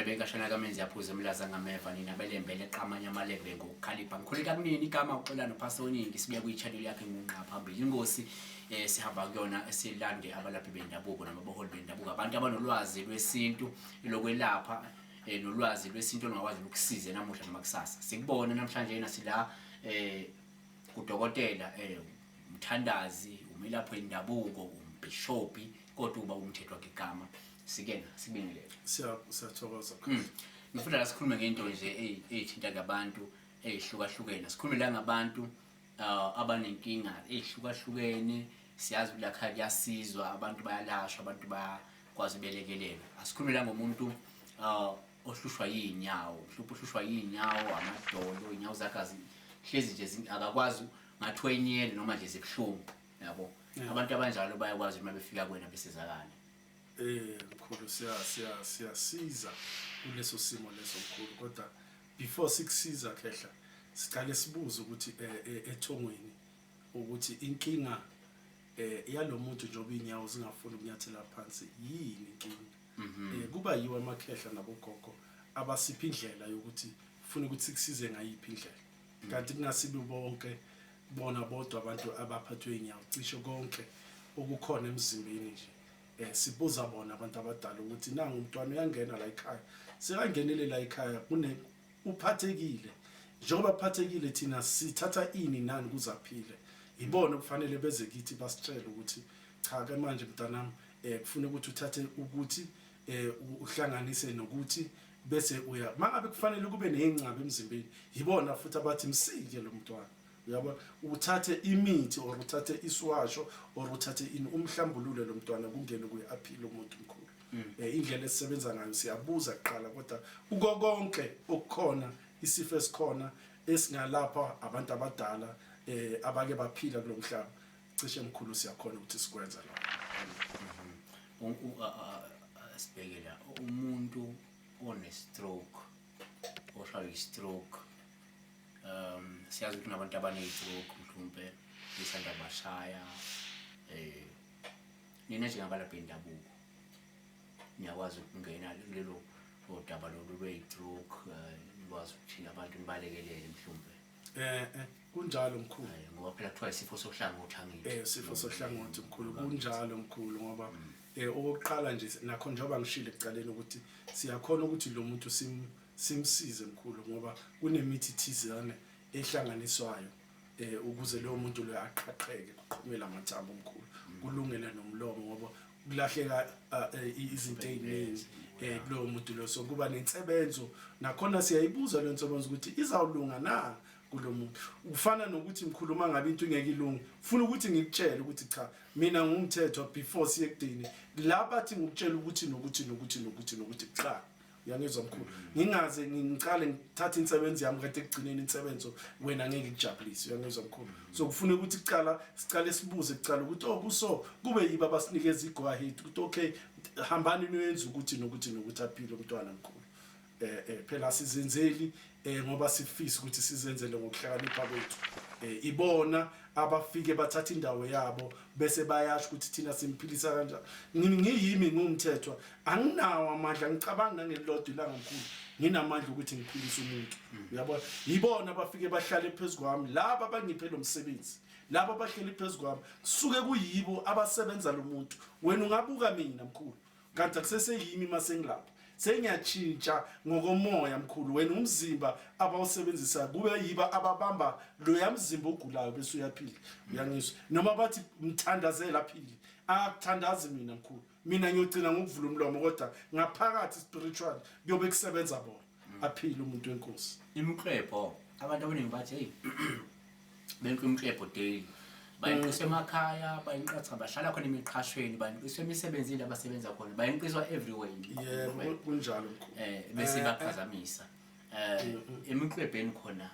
Benkashana kaMenzi yaphuza emlaza ngameva nina belembe leqamanye amalembe ngokukhalipha. Ngikhuleka kunini igama uxola noPhasoningi sibuya kwi-channel yakhe ngunqa phambili. Inkosi sihamba kuyona esilande abalaphi bendabuko noma abaholi bendabuko abantu abanolwazi lwesintu lokwelapha nolwazi lwesintu olungakwazi ukukusiza namuhla noma kusasa. Sikubona namhlanje yena sila kudokotela umthandazi, umelaphi wendabuko, umbhishobhi kodwa uba umthetho wakhe igama sikena sibingelele. Siyathokoza. Ngifuna la sikhulume ngento nje eyithinta ngabantu eyihlukahlukene. Sikhulume la ngabantu abanenkinga eyihlukahlukene. Siyazi ukuthi la kuyasizwa, abantu bayalashwa, abantu bayakwazi ubelekelela. Asikhulume la ngomuntu ohlushwa yinyawo, mhlawumbe ohlushwa yinyawo, amadolo, inyawo zakhe azihlezi nje akakwazi ngathi wenyele noma nje zibuhlungu, yabo. Abantu abanjalo bayakwazi uma befika kuwena besizakale. Mkhulu, siyasiza kuleso simo leso mkhulu, kodwa before sikusiza khehla siqale sibuze ukuthi ethongweni ukuthi inkinga yalomuntu njengoba inyawo zingafuni ukunyathela phansi yini inkinga. Kuba yiwo amakhehla nabogogo abasipha indlela yokuthi ufuna ukuthi sikusize ngayiphi indlela, kanti kungasibi bonke bona bodwa abantu abaphathwe inyawo, cishe konke okukhona emzimbeni nje. Sibuza bona abantu abadala ukuthi nangu umntwana uyangena la ekhaya, sekangenele la ekhaya kune uphathekile, njengoba uphathekile thina sithatha ini nani kuze aphile. Ibona kufanele beze kithi basitshele ukuthi cha ke manje mntanami kufuna ukuthi uthathe ukuthi uhlanganise nokuthi bese uya mangabe kufanele kube nezingcabe emzimbeni, yibona futhi abathi msike lo mntwana, uyabona, uthathe imithi or uthathe isiwasho or uthathe ini umhlambulule lo mntwana kungene kuye aphile umuntu mkhulu. Indlela esisebenza ngayo siyabuza kuqala, kodwa uko konke okukhona isifo esikhona esingalapha abantu abadala abake baphila kulomhlaba cishe mkhulu siyakhona ukuthi sikwenza lokho. Sibheke la umuntu one stroke, oshaywa i-stroke. Siyazi ukuthi kunabantu abane-stroke mhlawumbe isanda bashaya. Nina njengabalaphi bendabuko niyakwazi ukungena kulelo udaba lolu lwe-stroke, nikwazi ukuthi abantu nibalekelele mhlawumbe? Kunjalo mkhulu. Ngoba phela kuthiwa isifo sohlangothi angithi. Sifo sohlangothi mkhulu, kunjalo mkhulu, ngoba okokuqala nje nakho njengoba ngishilo ekuqaleni ukuthi siyakhona ukuthi lo muntu simsize mkhulu, ngoba kunemithi thizane ehlanganiswayo ukuze lowo muntu lo aqhaqheke kuqhumela amathambo mkhulu, kulungele nomlomo ngoba kulahleka izinto eziningi kulowo muntu lo. So kuba nensebenzo nakhona siyayibuza le nsebenzo ukuthi izawulunga na kulo muntu. Ufana nokuthi mkhulu uma ngabe into ingeke ilunge, ufuna ukuthi ngikutshele ukuthi cha mina ngumthetho before siye kudini la bathi ngikutshela ukuthi nokuthi nokuthi nokuthi nokuthi cha, uyangizwa mkhulu, ngingaze ngicale ngithathe insebenzo yami kade ekugcineni insebenzo wena ngeke ikujabulise, uyangizwa mkhulu. So kufuna ukuthi kuqala sicale sibuze kuqala ukuthi oh kuso kube yiba abasinikeza i-go ahead ukuthi okay hambani niyenza ukuthi nokuthi nokuthi aphile umntwana mkhulu. Phela sizenzeli ngoba sifisa ukuthi sizenzele ngokuhlakanipha kwethu. Ibona abafike bathatha indawo yabo bese bayasho ukuthi thina simphilisa kanjani. Ngiyimi ngumthethwa anginawo amandla, ngicabanga nangelilodwa ilanga mkhulu nginamandla ukuthi ngiphilise umuntu, uyabona. Yibona abafike bahlale phezu kwami laba abangiphe lo msebenzi, laba abahleli phezu kwami kusuke kuyibo abasebenza lo muntu. Wena ungabuka mina mkhulu kanti akuseseyimi masengilapha sengiyatshintsha ngokomoya mkhulu. Wena umzimba abawusebenzisa kube yiba ababamba loya mzimba ogulayo bese uyaphila, uyangizwa. Noma bathi mthandazela aphile, akuthandazi mina mkhulu, mina ngiyogcina ngokuvula umlomo kodwa ngaphakathi spiritual kuyobe kusebenza bona aphile umuntu wenkosi. Imiklebho, abantu abaningi bathi hey benke imiklebho daily bayinqiswa emakhaya, bayinqatha bahlala khona emiqhashweni, bayinqiswa emisebenzini abasebenza khona, bayinqiswa everywhere. Yebo, kunjalo mkhulu. Bese baphazamisa emiklebheni khona.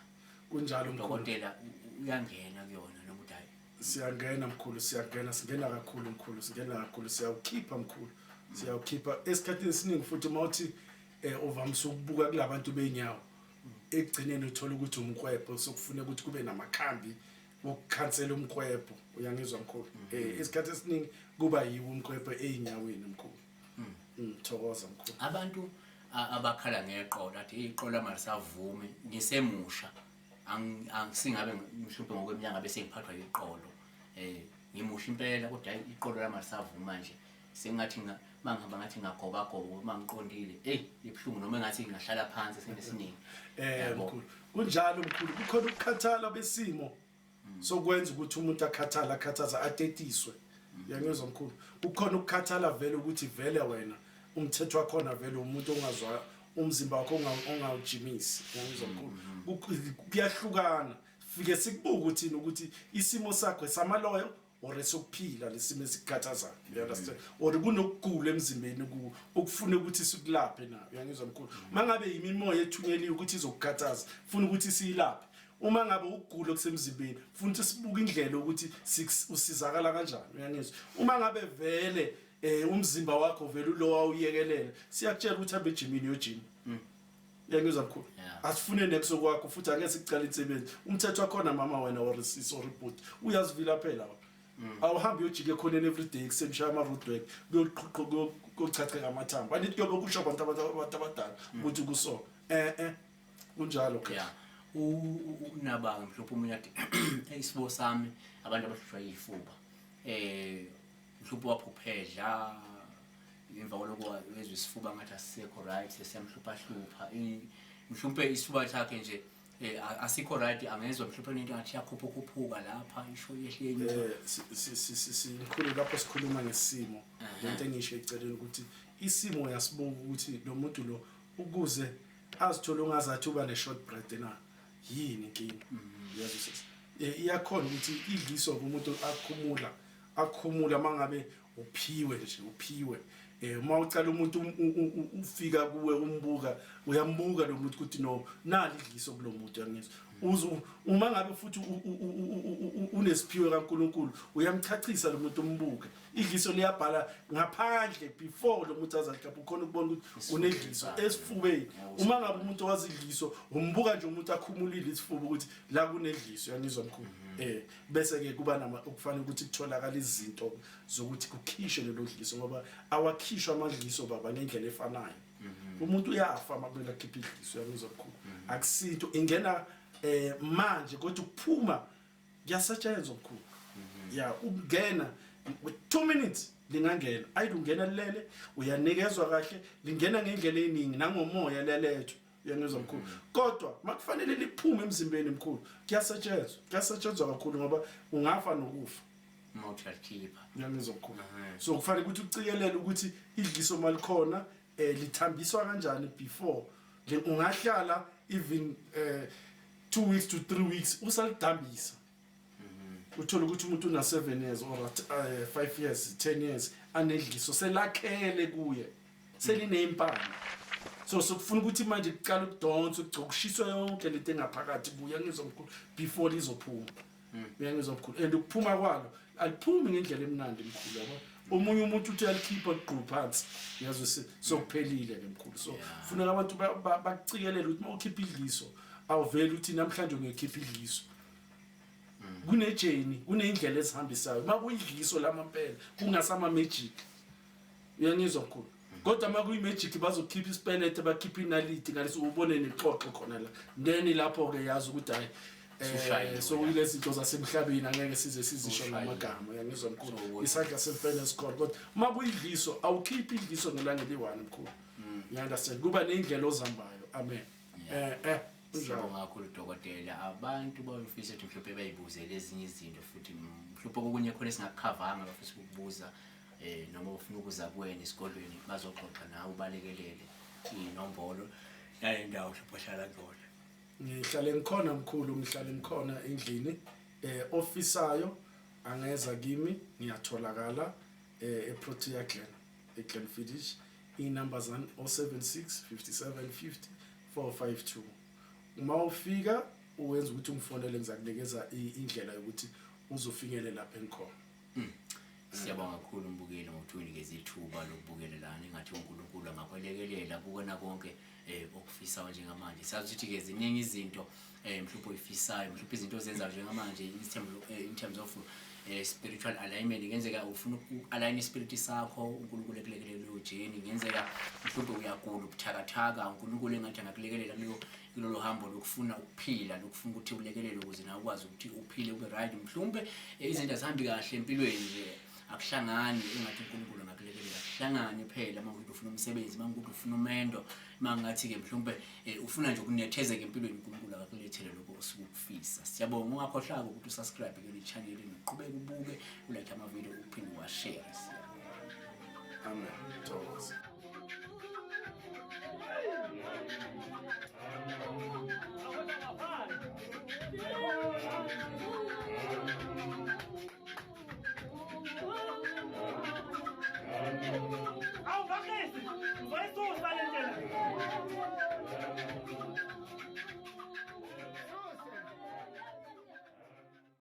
Kunjalo mkhulu. Dokotela, uyangena kuyona noma uthi hayi? Siyangena mkhulu, siyangena, singena kakhulu mkhulu, singena kakhulu, siyawukhipha mkhulu, siyawukhipha esikhathini esiningi. Futhi uma uthi uvamise ukubuka kulabantu benyawo, ekugcineni uthola ukuthi umkwebho, sokufuneka ukuthi kube namakhambi wokukhansela umkwebho, uyangizwa mkhulu. Isikhathi esiningi kuba yiwo umkwebho eyinyaweni mkhulu. Thokoza mkhulu. Abantu Abakhala ngeqolo, athi iqolo lami alisavumi, ngisemusha, angisingabe mhlawumbe ngokweminyaka bese ngiphathwa iqolo, ngimusha impela, kodwa hayi, iqolo lami alisavumi manje, sengathi mangihamba ngathi ngagobagoba, uma ngiqondile, eyi, ibuhlungu, noma engathi ngingahlala phansi esikhathini esiningi. Yabo. Mkhulu, kunjalo mkhulu, kukhona ukukhathala besimo sokwenza ukuthi umuntu akhathala, akhathaza, atetiswe, uyangizwa mkhulu? Kukhona ukukhathala vele ukuthi vele wena umthetho wakhona vele umuntu ongazwa umzimba wakho ongawujimisi, uyangizwa mkhulu? Kuyahlukana, fike sikubuke ukuthi ukuthi isimo sakho samaloyo or esokuphila, lesimo esikukhathazayo, you understand, or kunokugula emzimbeni ku okufuna ukuthi sikulaphe na, uyangizwa mkhulu? Mangabe imimoya ethunyeliwe ukuthi izokukhathaza, funa ukuthi siyilaphe. Uma ngabe ukugula okusemzimbeni, funa ukuthi sibuke indlela ukuthi usizakala kanjani, uyangizwa? Uma ngabe vele umzimba wakho vele ulo awuyekelela, siyakutshela ukuthi hambe ejimini, yojima, uyangizwa mkhulu? Yeah. Asifune next kwakho futhi, angeke sikucala insebenzi, umthetho wakhona mama wena or sisi or ibhuti uyazivila phela wena. Awuhambi uyojika ekhoneni everyday ekuseni, ushaya ama-roadwork, kuyoqhuqhu, kuyochacheka amathambo, andithi kuyobe kusho abantu abadala ukuthi kuso kunjalo ke. Ya, unabanga mhlawumbe omunye athi isifuba sami, abantu abahlushwa yifuba, mhlawumbe waphuphedla, emva kwaloko wezwa isifuba ngathi asisekho right, sesiyamhlupha hlupha. Mhlawumbe isifuba sakhe nje asikho right, angezwa mhlawumbe into ngathi iyakhuphukhuphuka lapha, isho yehle yenyuka. Mkhulu, lapho sikhuluma ngesimo, lento engisho eceleni ukuthi isimo uyasibuka ukuthi lo muntu lo ukuze azithole ungazathi uba ne-short breath na, yini inkinga, uyazwisisa? Iyakhona ukuthi idliso kumuntu akhumula, akhumula mangabe uphiwe nje, uphiwe, uma ucala umuntu ufika kuwe, umbuka, uyambuka lo muntu ukuthi no, nali idliso kulo muntu, uyangizwa? Uzu uma ngabe futhi unesiphiwe kaNkuluNkulu, uyamchachisa lo muntu, umbuke, idliso liyabhala ngaphandle before lo muntu azakhapha, ukhona ukubona ukuthi unedliso esifubeni. Uma ngabe umuntu wazi idliso, umbuka nje umuntu akhumulile isifuba ukuthi la kunedliso, uyangizwa mkhulu? Bese ke kuba nama okufanele ukuthi kutholakala izinto zokuthi kukhishwe lelo dliso, ngoba awakhishwa amadliso baba ngendlela efanayo. Umuntu uyafa makumele akhiphe idliso, uyangizwa mkhulu? Akusinto ingena manje, kodwa ukuphuma kuyasetshenzwa mkhulu. Ya, ukungena with 2 minutes lingangena, ayilungena lilele, uyanikezwa kahle, lingena ngendlela eningi nangomoya lelethwa, uyangizwa mkhulu? Kodwa makufanele liphume emzimbeni mkhulu, kuyasetshenzwa, kuyasetshenzwa kakhulu, ngoba ungafa nokufa uma uthi uyalikhipha. Uyangizwa mkhulu? So kufanele ukuthi ucikelele ukuthi idliso malikhona lithambiswa kanjani before. Ungahlala even 2 weeks to 3 weeks usalidambisa, uthola ukuthi umuntu una 7 years or 5 years, 10 years anedliso selakhele kuye, selineyimpande, so sokufuna ukuthi manje kuqala ukudonsa, ukushiswa yonke lento engaphakathi kuye, ngizwa mkhulu, before lizophuma, uyangizwa mkhulu? And ukuphuma kwalo aliphumi ngendlela emnandi mkhulu, yabo? Omunye umuntu uthi uyalikhipha, ligqu phansi, uyazwe, sokuphelile ke mkhulu. So funeka abantu bakucikelele ukuthi uma ukhipha idliso, awuveli uthi namhlanje ngiyokhipha idliso. Kunejeni, kuneyindlela ezihambisayo uma kuyidliso lamampela, kungasama magic, uyangizwa mkhulu? Kodwa uma kuyi-magic, bazokhipha isipelete, bakhiphe inaliti ngaleso, ubone nexoxo khona la, then lapho-ke yazi ukuthi hhayi, Usushayile. Sokuyilezi zinto zasemhlabeni, angeke size sizisho Usushayile. ngamagama, uyangizwa mkhulu? So, Isandla semfene esikhona, kodwa uma kuyidliso, awukhiphi idliso ngelanga eliyi-one mkhulu, you understand? Kuba neyindlela ozambayo, amen. Kunjalo. Siyabonga kakhulu dokotela. Abantu bayofisa ukuthi mhlawumbe bayibuzele ezinye izinto futhi, mhlawumbe kokunye khona esingakukhavanga bafisa ukukubuza, noma ufuna ukuza kuwena esikolweni bazoxoxa nawe, ubalekelele inombolo yale ndawo mhlawumbe ohlala kuyona. Ngihlale ngikhona mkhulu, ngihlale ngikhona endlini. Ofisayo angeza kimi, ngiyatholakala eProtea Glen, eGlen Village. Inumber zami 076 57 50 452. Uma ufika uwenza ukuthi ungifonele, ngizakunikeza indlela yokuthi uzofinyelela lapha engikhona. Siyabonga kakhulu mbukeli ngokuthi unikeze ithuba lokubukela lana. Engathi uNkulunkulu angakwelekelela kukona konke okufisayo njengamanje. Siyazi ukuthi-ke ziningi izinto mhlawumbe oyifisayo, mhlawumbe izinto ozenzayo njengamanje in terms of Spiritual alignment, kungenzeka ufuna uku-align ispirit sakho, uNkulunkulu ekulekelele kuleyo journey. Kungenzeka mhlawumbe uyagula, ubuthakathaka, uNkulunkulu engathi angakulekelela kuleyo kulolo hambo lokufuna ukuphila, lokufuna ukuthi ulekelele ukuze nawe ukwazi ukuthi uphile, ube right. Mhlawumbe izinto azihambi kahle empilweni nje, akuhlangani, engathi uNkulunkulu angakulekelela kuhlangane phela. Uma ukuthi ufuna umsebenzi, uma ukuthi ufuna umendo, uma ngathi-ke mhlawumbe ufuna nje ukunethezeka empilweni, uNkulunkulu akakulethele lokho osuke ukufisa. Siyabonga, ungakhohlwanga ukuthi usubscribe kule channel, noqhubeka ubuke, ulike amavidiyo, uphinde uwashare. Amen, thokoza.